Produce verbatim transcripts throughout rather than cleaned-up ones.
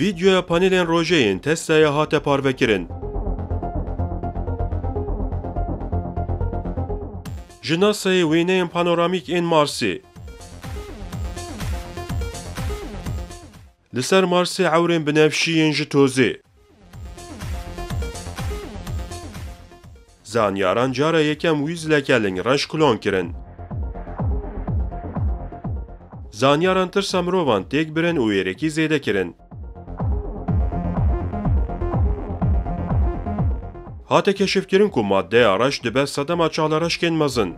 Vîdyoya panelên rojê yên Teslayê hate parvekirin. Ji NASAyê wêneyên panoramîk ên Marsê. Li ser Marsê ewrên binevşî yên ji tozê. Zanyaran cara yekem wî zileke lingreş klon kirin. Zanyaran tirsa mirovan têk birin û êrekî zêde kirin. Hate keşifkirin ku maddeya reş dibe sedema çalereşkên mezin.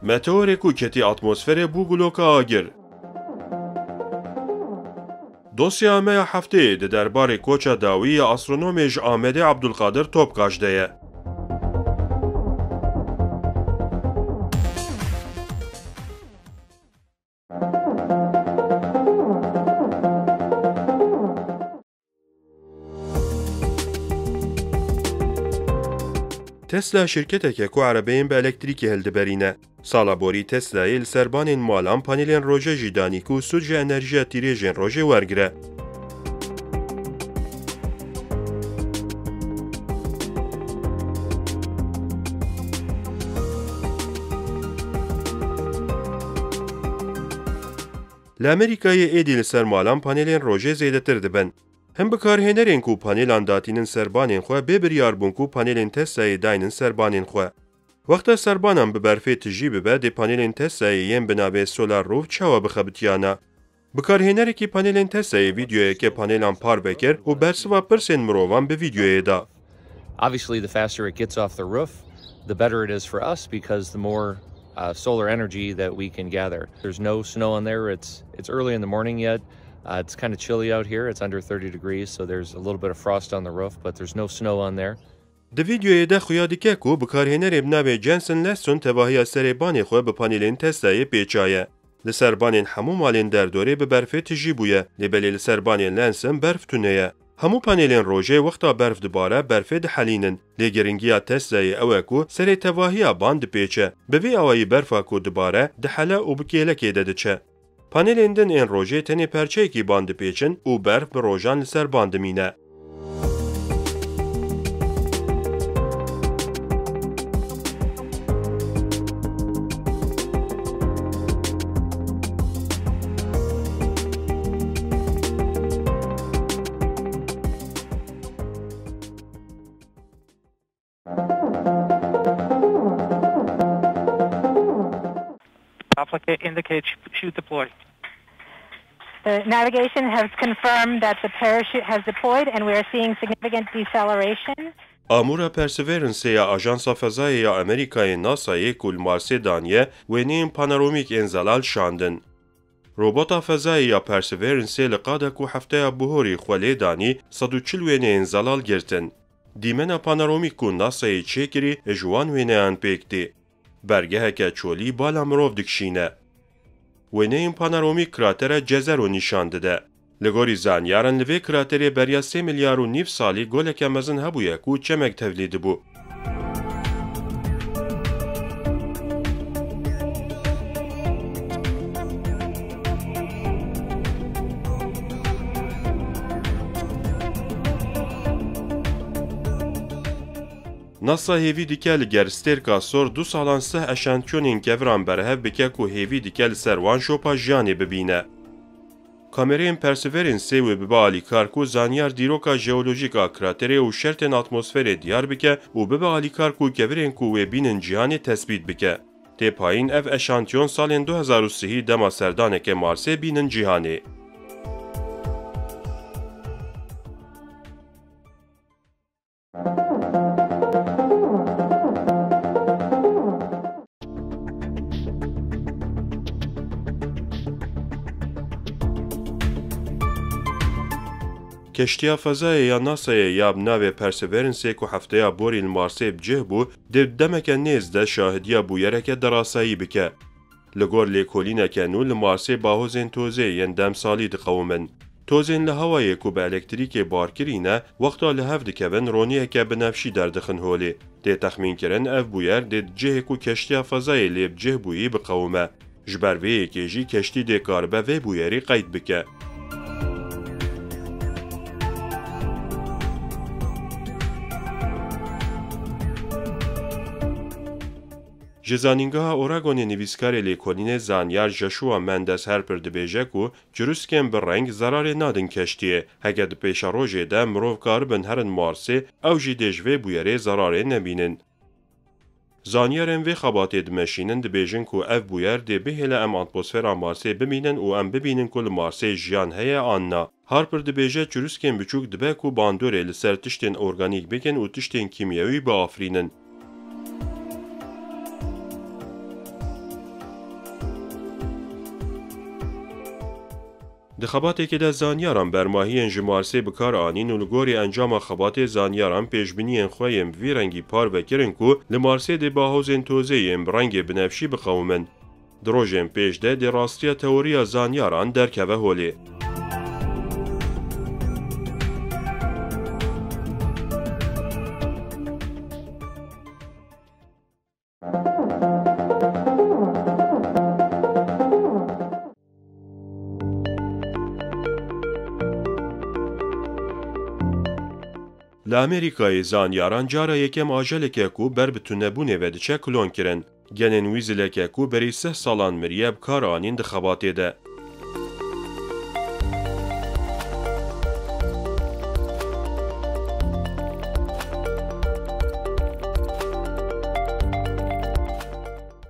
Meteorê ku ketî atmosferê bû guloka agir. Dosyeya me ya hefteyê di derbarê koça dawî ya astronomê ji Amedê Abdulkadir Topkaş de ye. Tesla şirketeke ku erebeyên bi elektrîkê hildiberîne. Sala borî Teslayê li ser banên malan panelên rojê jî danî ku sûd ji enerjiya tîrêjên rojê wergire. Li Amerîkayê êdî li ser malan panelên rojê zêdetir dibin. Hin bikarhênerên ku panelan datînin ser banên xwe bê biryar bûn ku panelên Teslayê daynin ser banên xwe. Wexta serbanan bi berfê tijî bibe, dê panelên Teslayê yên bi navê Solar Roof çawa bixebitiyana? Bikarhênerekî panelên Teslayê vîdyoyeke panelan parve kir û bersiva pirsên mirovan bi vîdyoyê da. Obviously, the faster it gets off the roof, the better it is for us because the more, uh, solar energy that we can gather. There's no snow on there. It's, it's early in the morning yet. Uh, it's kinda chilly out here. It's under thirty degrees, so there's a little bit of frost on the roof, but there's no snow on there. Di vîdyoyê de xuya dike ku bikarhênerê bi navê Jensen Lesson tevahiya serê banê xwe bi panelên Teslayê pêçaye. Li ser banên hemû malên derdorê bi berfê tijî bûye, lê belê li ser banên Lenson berf tune ye. Hemû panelên rojê wexta berf dibare, berfê dihelînin. Lê giringiya Teslayê ew e ku serê tevahiya ban dipêçe. Bi vî awayî berfa ku dibare, dihele û bi kêlekê de diçe. Panelên din ên rojê tenê perçeyekî ban dipêçin û berf bi rojan li ser ban dimîne. Applique indicates chute deployed. The navigation has confirmed that the parachute has deployed and we are seeing significant deceleration. Amûra Perseverance-ê ya Ajansa Fezayê ya Amerîkayê NASAyê ku li Marsê daniye, wêneyên panoromîk ên zelal şandin. Robota fezayê ya Perseverance-ê li qada ku hefteya bihorî xwe lê danî, sed û çil wêneyên zelal girtin. Dîmena panoromîk ku NASAyê çêkirî, ji wan wêneyan pêk tê. Bergeheke çolî bala mirov dikişîne. Wêneyên panoromîk kratera Cezero nîşan dide. Li gorî zanyaran li vê kraterê beriya sê milyar û nîv salî goleke mezin hebûye ku çemek tevlî dibû. NASA hêvî dike li ger stêrka sor du salan sih eşantiyonên keviran berhev bike ku hêvî dike li ser wan şopa jiyanê bibîne. Kamereyên Perseverance-ê wê bibe alîkar ku zanyar dîroka jeolojîk a kraterê û şertên atmosferê diyar bike û bibe alîkar ku kevirên ku wê bînin cîhanê tesbît bike. Tê payîn ev eşantiyon salên du hezar û sihî dema serdaneke Marsê bînin cîhanê. Keştiya fezayê ya NASAyê ya bi navê Perseverance-ê ku hefteya borî li Marsê bi cih bû, di demeke nêz de şahidiya bûyereke derasayî bike. Li gor lêkolîneke nû li Marsê bahozên tozê yên demsalî diqewimin. Tozên li hewayê ku bi elektrîkê bar kirî ne, wexta li hev dikevin roniyeke binevşî derdixin holê. Tê texmînkirin ev bûyer dê di cihê ku keştiya fezayê lê bi cih bûyî biqewime. Ji ber vê yekê jî keştî dê karibe vê bûyerî qeyd bike. Ji Zanîngeha Oregonê nivîskarê lêkolînê zanyar Joshua Mendes Harper dibêje ku çirûskên bi reng zerarê nadin keştiyê. Heke di pêşerojê de mirov karibin herin Marsê, ew jî dê ji vê bûyerê zerarê nebînin. Zanyarên vê xebatê dimeşînin, dibêjin ku ev bûyer dê bihêle em atmosfera Marsê bimînin û em bibînin ku li Marsê jiyan heye an na. Harper dibêje, çirûskên biçûk dibe ku bandorê li ser tiştên organîk bikin û tiştên kîmyewî biafirînin. Di xebatêkê de zanyaran bermahiyên ji Marsê bi kar anîn û li gorî encama xebatê zanyaran pêşbîniyên xwe yên bi vî rengî parve kirin ku li Marsê dê bihozên tozê yên bi rengê binefşî biqewimin. Di rojên pêş de dê rastiya teoriya zanyaran derkeve holê. Li Amerîkayê zanyaran cara yekem ajeleke ku ber bi tunebûnê ve diçe klon kirin. Genên wîzileke ku berî sih salan miriye bi kar anîn di xebatê de.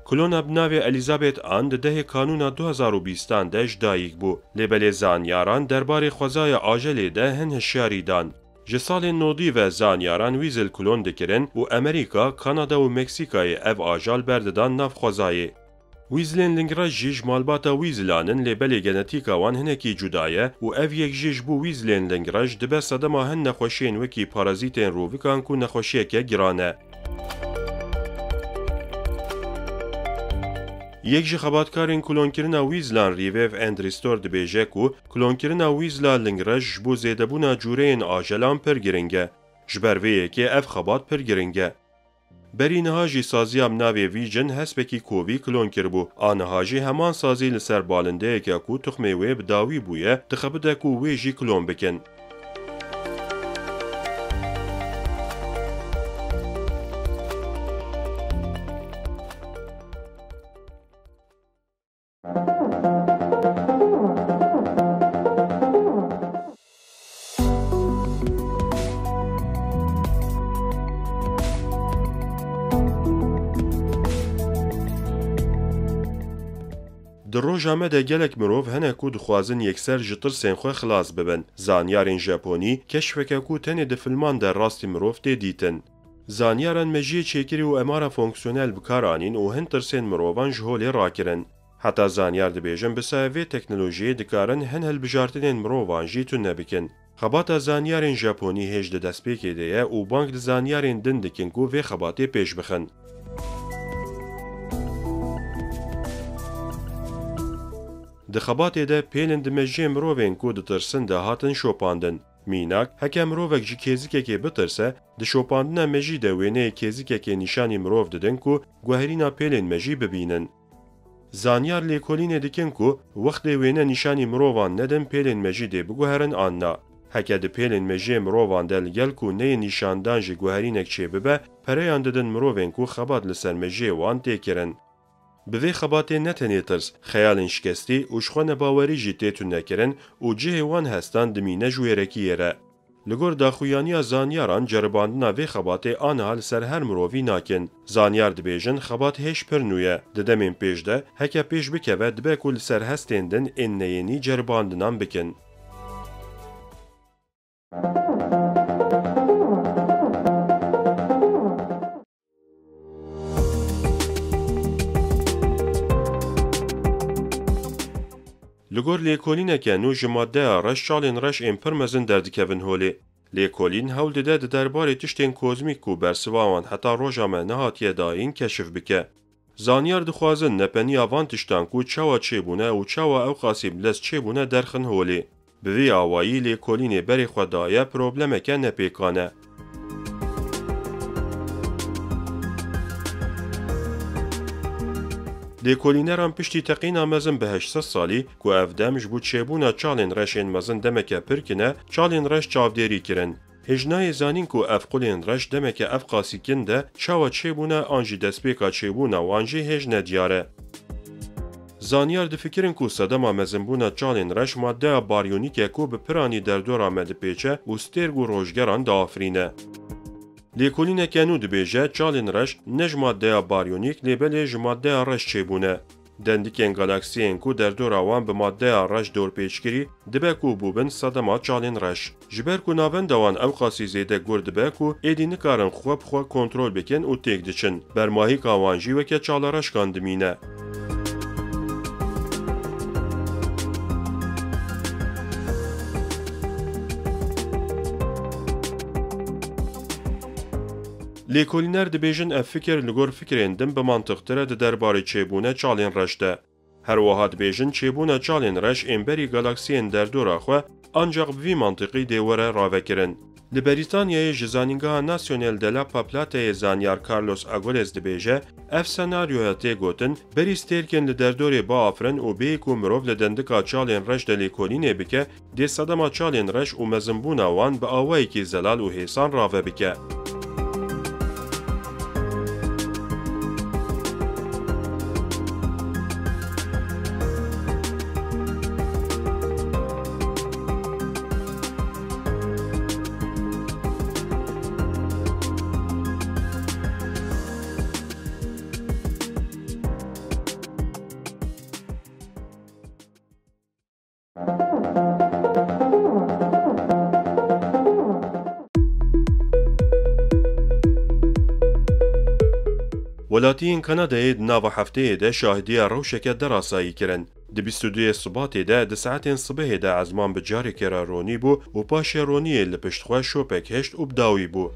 Klona bi navê Elizabeth Ann di dehê Kanûna du hezar û bîstan de ji dayik bû. Lê belê zanyaran derbarê xwezaya ajelê de hin hişyarî dan. Ji salên nodî ve zanyaran wîzil klon dikirin û Amerîka, Kanada û Meksîkayê ev ajal berdidan nav xwezayê. Wîzilên lingreş jî ji malbata wîzilan in, lê belê genetîka wan hinekî cuda ye û ev yek jî ji bo wîzilên lingreş dibe sedema hin nexweşiyên wekî parazîtên rûvikan ku nexweşiyeke giran e. Yek ji xebatkarên klonkirina wîzilan Rîvêv Endristor dibêje ku klonkirina wîzila lingreş ji bo zêdebûna cûreyên ajelan pir giring e. Ji ber vê yekê ev xebat pir giring e. Berî niha jî saziya bi navê Vision hespekî kovî klon kiribû. A niha jî heman sazî li ser balindeyeke ku tuxmê wê bi dawî bûye, dixebite ku wê jî klon bikin. Di roja me de gelek mirov hene ku dixwazin yekser ji tirsên xwe xilas bibin. Zanyarên Japonî keşfeke ku tenê di filman de rastî mirov tê dîtin. Zanyaran mejiyê çêkirî û M R a fonksiyonel bi kar anîn û hin tirsên mirovan ji holê rakirin. Heta zanyar dibêjin, bi sayê vê teknolojiyê dikarin hin hilbijartinên mirovan jî tune bikin. Xebata zanyarên Japonî hêj di destpêkê de ye û bang li zanyarên din dikin ku vê xebatê pêş bixin. Di xebatê de pêlin di mejiyê mirovên ku ditirsin de hatin şopandin. Mînak, heke mirovek ji kêzikekê bitirse, di şopandina mejî de wêneyê kêzikekê nîşanî mirov didin ku guherîna pêlên mejî bibînin. Zanyar lêkolînê dikin ku wextê wêne nîşanî mirovan nedin pêlên mejî dê biguherin an na. Heke di pêlên mejiyê mirovan de li gel ku neyê nîşandan jî guherînek çêbibe, pereyan didin mirovên ku xebat li ser mejiyê wan tê kirin. Bi vê xebatê ne tenê tirs, xeyalên şikestî û ji xwe nebawerî jî tê tunekirin û cihê wan hestan dimîne ji wêrekiyê re. Li gor daxuyaniya zanyaran, ceribandina vê xebatê aniha li ser her mirovî nakin. Zanyar dibêjin, xebat hêj pir nû ye. Di demên pêş de, heke pêş bikeve, dibe ku li ser hestên din ên neyênî ceribandinan bikin. Li gor lêkolîneke nû ji maddeya reş çalên reş ên pir mezin derdikevin holê. Lêkolîn hewl dide di derbarê tiştên kozmîk ku bersiva wan heta roja me nehatiye dayîn keşif bike. Zanyar dixwazin nepeniya van tiştan ku çawa çêbûne û çawa ew qasî bi dest çêbûne derxin holê. Bi vî awayî lêkolînê berê xwe daye problemeke nepêkan e. Lêkolîneran piştî teqîna mezin bi heşt sed salî, ku ev dem ji bo çêbûna çalên reş ên mezin demeke pir kin e, çalên reş çavdêrî kirin. Hêj nayê zanîn ku ev qulên reş demeke ev qasî kin de çawa çêbûne an jî destpêka çêbûna wan jî hêj nediyar e. Zanyar difikirin ku sedema mezinbûna çalên reş maddeya baryonîk e ku bi piranî derdora me dipêçe û stêrg û rojgeran diafirîne. Lêkolîneke nû dibêje, çalên reş ne ji maddeya baryonîk, lê belê ji maddeya reş çêbûne. Dendikên galaksiyên ku derdora wan bi maddeya reş dorpêçkirî, dibe ku bûbin sedema çalên reş. Ji ber ku navenda wan ewqasî zêde gur dibe ku êdî nikarin xwe bi xwe kontrol bikin û têk diçin. Bermahîka wan jî weke çalareşkan dimîne. Lêkolîner dibêjin ev fikir li gor fikirên din bi mantiqtir e di derbarê çêbûne çalên reş de. Her wiha dibêjin çêbûna çalên reş ên berî galaksiyên derdora xwe ancaq bi vî mantiqî dê were ravekirin. Li Berîtanyayê ji Zanîngeha Nacional de la Paplata yê zanyar Carlos Agoles dibêje, ev senaryoya tê gotin, berî stêrkên li derdorê biafirin û bêyî ku mirov li dendika çalên reş de lêkolînê bike, dê sedema çalên reş û mezinbûna wan bi awayekî zelal û hêsan rave bike. Welatiyên Kanadayê di nava hefteyê de şahidiya rewşeke derasayî kirin. Di bîst û duyê Sibatê de di saetên sibehê de ezman bi carekê re ronî bû û paşê roniyê li pişt xwe şopek hişt û bi dawî bû.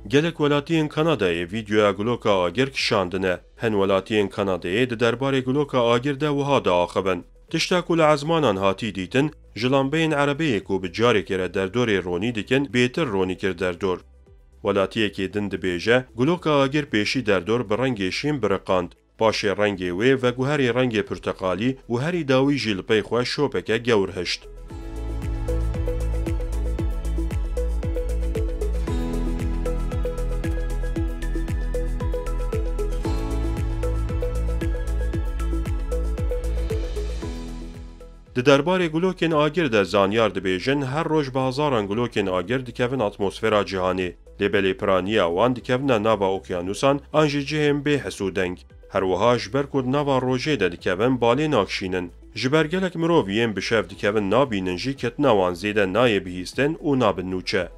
Gelek welatiyên Kanadayê vîdeoya guloka agir kişandine. Hin welatiyên Kanadayê di derbarê guloka agir de wiha diaxivin. Tişta ku li ezmanan hatî dîtin, ji lambeyên erebeyê ku bi carekê re derdorê ronî dikin, bêtir ronî kir derdor. Welatiyekê din dibêje, guloka agir pêşî derdor bi rengê şîn biriqand. Paşê rengê wê veguherî rengê pirteqalî û herî dawî jî li pey xwe şopeke gewr hişt. Di derbarê gulokên agir de zanyar dibêjin, her roj bi hezaran gulokên agir dikevin atmosfera cîhanê. Lê belê piraniya wan dikevine nava okyanûsan an jî cihên bê his û deng. Her wiha ji ber ku di nava rojê de dikevin, balê nakişînin. Ji ber gelek mirov yên bi şev dikevin nabînin jî ketina wan zêde nayê bihîstin û nabin nûçe.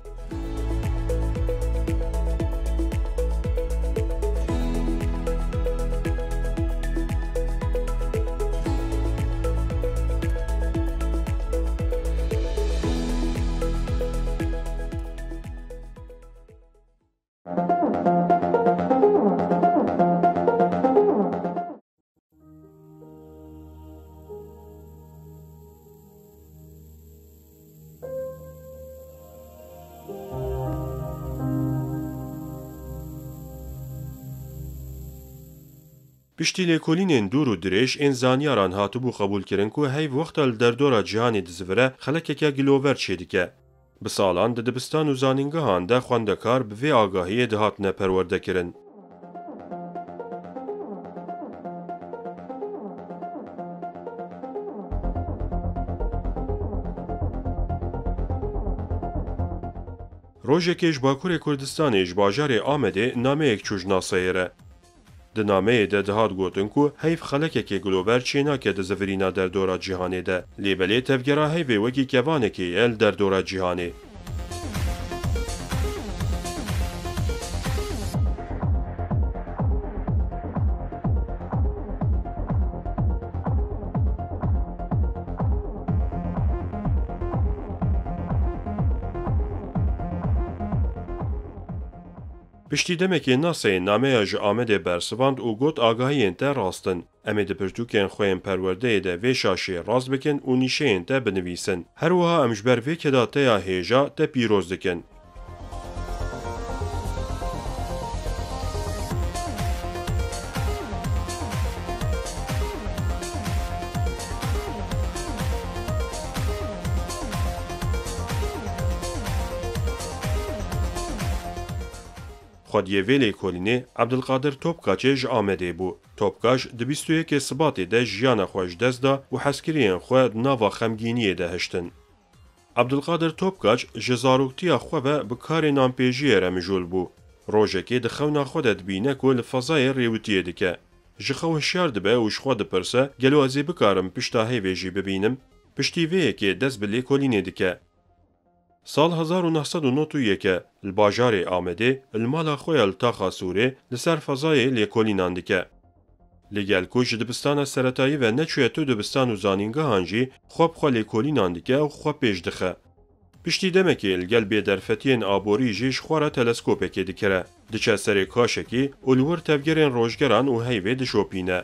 Piştî lêkolînên dûr û dirêj ên zanyaran hatibû qebûlkirin ku heyv wexta li derdora cîhanê dizivire, xelekeke gilover çêdike. Bi salan di dibistan û zanîngehan de xwendekar bi vê agahiyê dihatine perwerdekirin. Rojekê ji Bakurê Kurdistanê ji bajarê Amedê nameyek çû ji NASAyê re. Di nameyê de dihat gotin ku heyv xelekekê gilover çênake di zivirîna derdora cîhanê de. Lê belê tevgera heyvê wekî kevanekê ye li derdora cîhanê. Piştî demekê NASAyê nameya ji Amedê bersivand û got, agahiyên te rast in. Em ê di pirtûkên xwe yên perwerdeyê de vê şaşiyê rast bikin û nîşeyên te binivîsin. Her wiha em ji ber vê keda te ya hêja te pîroz dikin. Xwediyê vê lêkolînê Ebdilqadir Topkaçê ji Amedê bû. Topkaç di bîst û yekê Sibatê de jiyana xwe ji dest da û hezkiriyên xwe di nava xemgîniyê de hiştin. Ebdilqadir Topkaç ji zaroktiya xwe ve bi karê nanpêjiyê re mijûl bû. Rojekê di xewna xwe de dibîne ku li fezayê rêwitiyê dike. Ji xew hişyar dibe û ji xwe dipirse, gelo ez ê bikarim pişta heyvê jî bibînim? Piştî vê yekê dest bi lêkolînê dike. Sal hezar û neh sed û nod û yek e, li bajarê Amedê, li mala xwe ya li Taxa Sûrê, li ser fezayê lêkolînan dike. Li gel ku ji dibistana seretayî ve neçûye tu dibistan û zanîngehan jî xwe bi xwe lêkolînan dike û xwe pêş dixe. Piştî demekê li gel bêderfetiyên aborî jî ji xwe re teleskopekê dikire. Diçe serê kaşekî û li wir tevgerên rojgeran û heyvê dişopîne.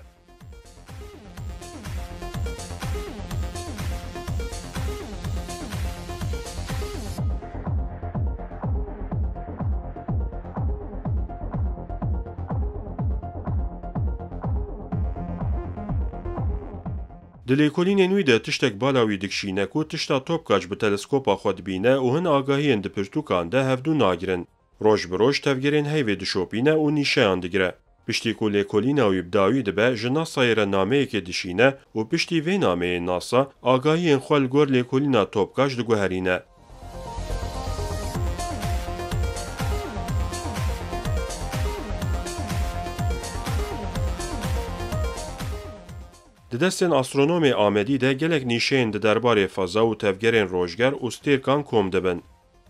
Di lêkolînên wî de tiştek bala wî dikişîne ku tişta Topkaç bi teleskopa xwe dibîne û hin agahiyên di pirtûkan de hevdû nagirin. Roj bi roj tevgerên heyvê dişopîne û nîşeyan digire. Piştî ku lêkolîna wî bi dawî dibe, ji NASAyê re nameyekê dişîne û piştî vê nameyê NASA agahiyên xwe li gor lêkolîna Topkaç diguherîne. Di destên astronomê Amedî de gelek nîşeyên di derbarê feza û tevgerên rojger û stêrkan kom dibin.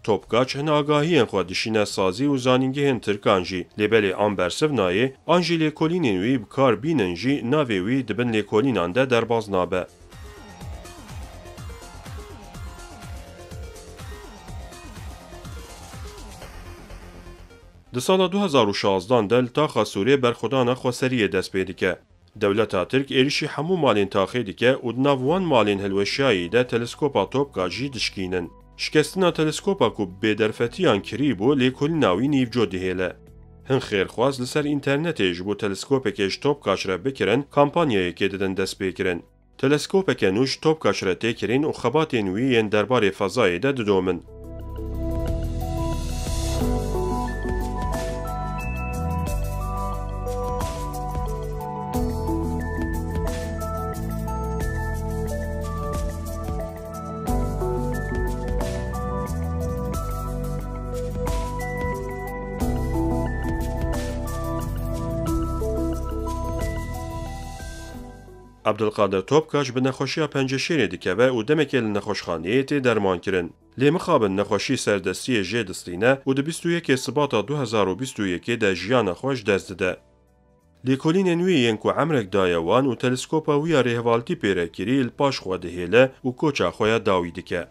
Topkaç hin agahiyên xwe dişîne sazî û zanîngehên tirkan jî, lê belê an bersiv nayê, an jî lêkolînên wî bi kar bînin jî navê wî di bin lêkolînan de derbas nabe. Di sala du hezar û şazdan de li taxa Sûrê berxwedana xweseriyê dest pê dike. Dewleta Tirk êrişî hemû malên taxê dike û di nav wan malên hilweşiyayî de teleskopa Topkaç jî dişkînin. Şikestina teleskopa ku bi bêderfetiyan kirî bû, lêkolîna wî nîvco dihêle. Hin xêrxwaz li ser înternetê ji bo teleskopekê ji Topkaç re bikirin, kampanyayekê didin destpêkirin. Teleskopeke nû ji Topkaç re tê kirin û xebatên wî yên derbarê fezayê de didomin. Ebdulqadir Topkaç bi nexweşiya penceşêrê dikeve û demekê li nexweşxaneyê tê dermankirin. Lê mixabin nexweşî serdestiyê jê distîne û di bîst û yekê Sibata du hezar û bîst û yekê de jiyana xwe ji dest dide. Lêkolînên wî yên ku emrek daye wan û teleskopa wî ya rêhevaltî pê re kirî li paş xwe dihêle û koça xwe ya dawî dike.